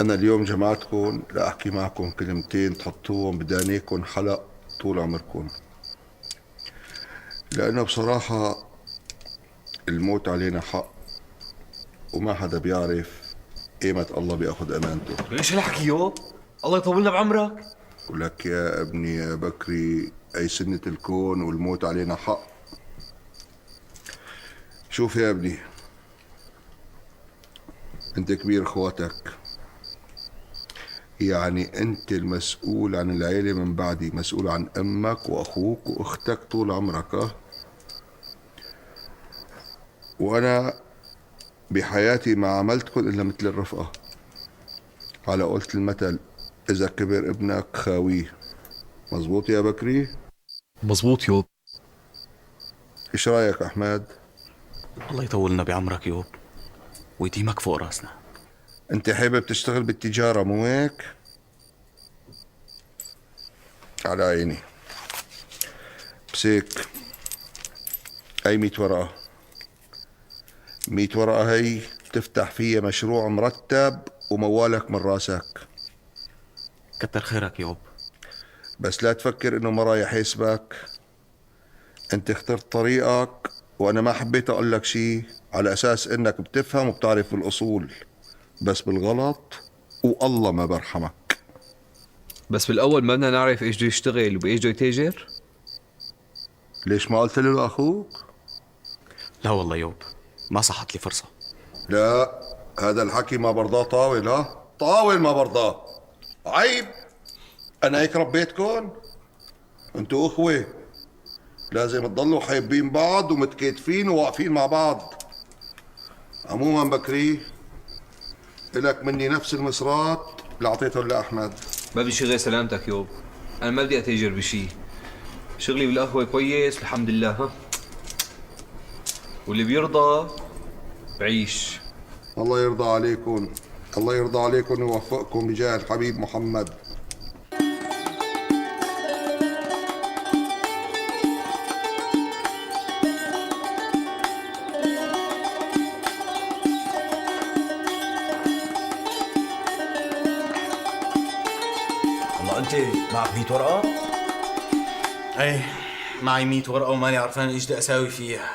أنا اليوم جمعتكم لأحكي معكم كلمتين تحطوهم بدانيكم حلق طول عمركم، لأنه بصراحة الموت علينا حق وما حدا بيعرف ايمت الله بياخذ امانته. ليش هالحكي يوب؟ الله يطولنا بعمرك. ولك يا ابني يا بكري، اي سنة الكون والموت علينا حق. شوف يا ابني، انت كبير اخواتك، يعني انت المسؤول عن العيلة من بعدي، مسؤول عن امك واخوك واختك طول عمرك. اه وانا بحياتي ما عملتكم الا مثل الرفقة. على قولة المثل، اذا كبر ابنك خاويه. مزبوط يا بكري؟ مزبوط يوب. ايش رايك احمد؟ الله يطولنا بعمرك يوب ويديمك فوق راسنا. انت حابب تشتغل بالتجارة مو هيك؟ على عيني. بسيك اي 100 ورقة، 100 ورقة هي تفتح فيها مشروع مرتب وموالك من راسك. كتر خيرك يوب. بس لا تفكر انه ما رايح يحاسبك. انت اخترت طريقك وانا ما حبيت اقول لك شيء على اساس انك بتفهم وبتعرف الاصول، بس بالغلط والله ما برحمك. بس بالاول ما بدنا نعرف ايش بده يشتغل وبايش بده يتاجر؟ ليش ما قلت له لاخوك؟ لا والله يوب، ما صحت لي فرصة. لا، هذا الحكي ما برضاه طاول. ها طاول ما برضاه، عيب. انا هيك ربيتكم، انتوا اخوة لازم تضلوا حابين بعض ومتكاتفين وواقفين مع بعض. عموما بكري، إلك مني نفس المصرات اللي اعطيتهم لاحمد. ما بدي شي غير سلامتك يوب، انا ما بدي اتاجر بشي، شغلي بالقهوة كويس الحمد لله. ها واللي بيرضى بعيش. الله يرضى عليكم، الله يرضى عليكم ويوفقكم بجاه الحبيب محمد. والله انت معك 100 ورقة؟ ايه معي 100 ورقة وماني عرفان ايش بدي اساوي فيها.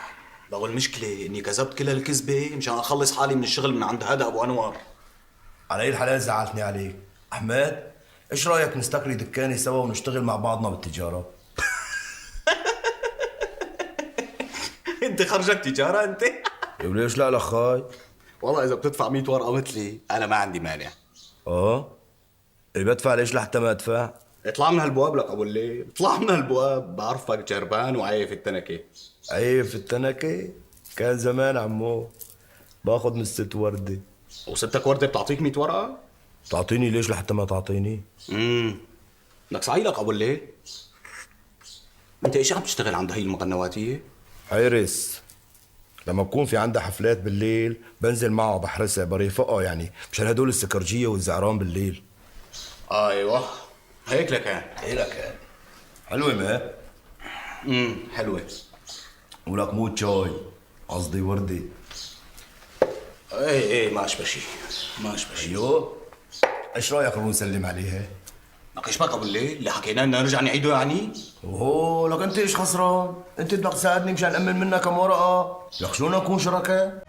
لو المشكلة اني كذبت كل هالكذبة مشان اخلص حالي من الشغل من عند هذا ابو انور. على اي الحلال زعلتني عليك. احمد، ايش رايك نستقري دكاني سوا ونشتغل مع بعضنا بالتجارة؟ انت خرجك تجارة انت؟ وليش لا لخاي؟ والله اذا بتدفع 100 ورقة مثلي انا ما عندي مانع. اه اللي بدفع ليش لحتى ما ادفع؟ اطلع من هالبواب لك ابو الليل، اطلع من هالبواب، بعرفك جربان وعايف التنكه. عيب التنكه؟ كان زمان عمو باخذ من الست ورده. وستك ورده بتعطيك 100 ورقة؟ تعطيني ليش لحتى ما تعطيني؟ لك صحيح لك ابو الليل، انت ايش عم تشتغل عند هي المغنواتيه؟ حارس. لما بكون في عندها حفلات بالليل بنزل معها بحرسها برافقها، يعني مشان هدول السكرجيه والزعران بالليل. ايوه هيك لك. هيك لك. حلوة ما؟ حلوة. ولك مو شاي، قصدي وردة. ايه ايه ما اشبه شيء، ما اشبه شيء. ايوه ايش رايك نروح نسلم عليها؟ لك ايش بك ابو الليل اللي حكينا بدنا نرجع نعيده يعني؟ اوه لك انت ايش خسران؟ انت بدك تساعدني مشان امن منك كم ورقة؟ لك شو نكون شركاء؟